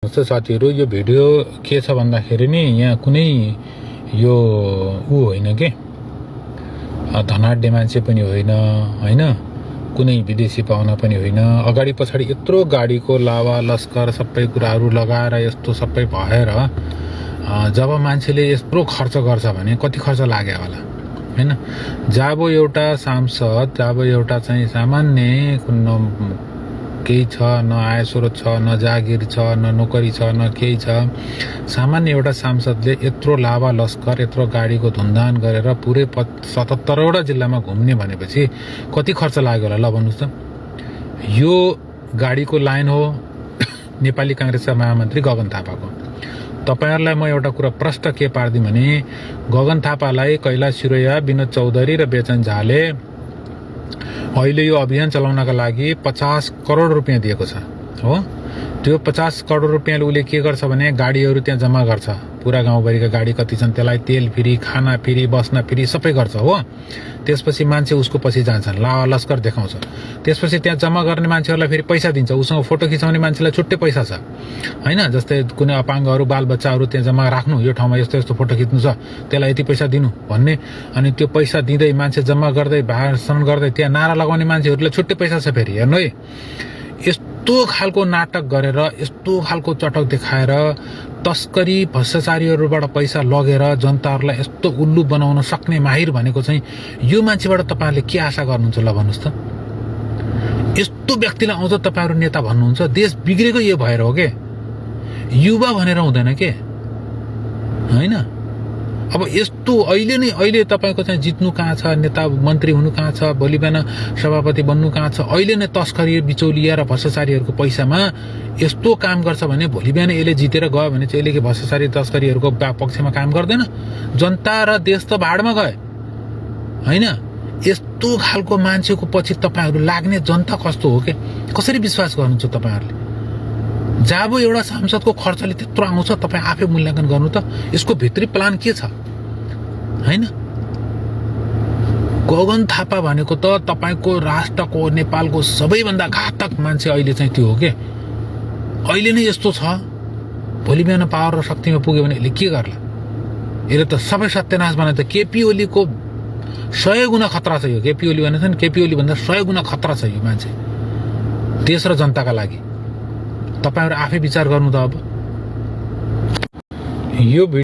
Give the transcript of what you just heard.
जस्तो साथीहरु यो भिडियो के छ भन्दाखेरि नि यहाँ कुनै यो होइन के धनाढ्य मान्छे पनि होइन हैन कुनै विदेशी पाहुना पनि होइन अगाडि पछाडी यत्रो गाडीको लावा लस्कर सबै कुराहरु लगाएर यस्तो सबै भएर जब मान्छेले यत्रो खर्च गर्छ भने कति खर्च लाग्यो होला हैन जब एउटा सांसद जब एउटा चाहिँ सामान्य केही छ न आय स्रोत छ न जागिर छ न नोकरी छ न केही छ सामान्य एउटा सांसदले यत्रो लावा लस्कर यत्रो गाडीको धुनधान गरेर पुरै 77 वटा जिल्लामा घुम्ने भनेपछि कति खर्च लाग्यो होला ल भन्नुस् त यो गाडीको लाइन हो नेपाली कांग्रेसका महामन्त्री गगन थापाको तपाईहरुलाई म एउटा कुरा प्रश्न के पार्दिम भने गगन थापालाई कैलाश सिरोया विनोद चौधरी र बेचन झाले अहिले यो अभियान चलाउनका लागि 50 करोड रुपैयाँ दिएको छ हो त्यो 50 करोड रुपैयाँले उले के गर्छ भने गाडीहरु त्यहाँ जम्मा गर्छ पुरा गाउँभरिका गाडी कति छन् त्यसलाई तेल फ्री खाना फ्री बस्न फ्री सबै गर्छ हो त्यसपछि मान्छे उसको पछि जान्छन् लावा लस्कर देखाउँछ त्यसपछि त्यहाँ जम्मा गर्ने मान्छेहरुलाई फेरि पैसा दिन्छ उसँग फोटो खिचाउने मान्छेलाई छुट्टै पैसा छ हैन जस्तै कुनै अपाङ्गहरु बालबच्चाहरु त्यहाँ जम्मा राख्नु यो ठाउँमा यस्तो यस्तो फोटो खिच्नु छ त्यसलाई यति पैसा दिनु भन्ने अनि त्यो पैसा दिँदै मान्छे जम्मा गर्दै भाषण गर्दै त्यहाँ नारा लगाउने मान्छेहरुलाई छुट्टै पैसा छ फेरि हेर्नु है यस्तो खालको नाटक गरेर यस्तो खालको चटक देखाएर तस्करी भ्रष्टाचारीहरुबाट पैसा लगेर जनताहरुलाई यस्तो उल्लु बनाउन सक्ने माहिर भनेको चाहिँ यो मान्छेबाट तपाईहरुले के आशा गर्नुहुन्छ ल भन्नुस् त यस्तो व्यक्तिलाई आउँछ तपाईहरु नेता भन्नुहुन्छ देश बिग्रेको यो भएर हो के युवा भनेर हुँदैन के हैन अब यस्तो अहिले तपाईको चाहिँ जित्नु कहाँ छ नेता मन्त्री हुनु कहाँ छ भोलि बिहान सभापति बन्नु कहाँ छ अहिले नै तस्करी बिचौलिया र भ्रष्टाचारीहरुको पैसामा यस्तो काम गर्छ भने भोलि बिहान यसले जितेर गयो भने चाहिँ यसले के भ्रष्टाचारी तस्करीहरुको पक्षमा काम गर्दैन जनता र देश त भाडमा गए हैन यस्तो खालको मान्छेको पछि तपाईहरु लाग्ने जनता कस्तो हो के कसरी विश्वास गर्नुहुन्छ तपाईहरुले जब एउटा सांसदको खर्चले त्यत्रो आउँछ तपाई आफै मूल्याङ्कन गर्नु त यसको भित्री प्लान के छ हैन गगन थापा भनेको त तपाईको राष्ट्रको नेपालको सबैभन्दा घातक मान्छे अहिले चाहिँ त्यो हो के अहिले नै यस्तो छ भोलि बिहान पावर र शक्तिमा पुग्यो भने यसले के गर्ला यसले त सबै सत्यानाश बनाए त केपी ओलीको 100 गुणा खतरा छ यो केपी ओली भनेछन् केपी ओली भन्दा 100 गुणा खतरा छ यो मान्छे देश र जनताका लागि तपाईहरु आफै विचार गर्नु त अब यो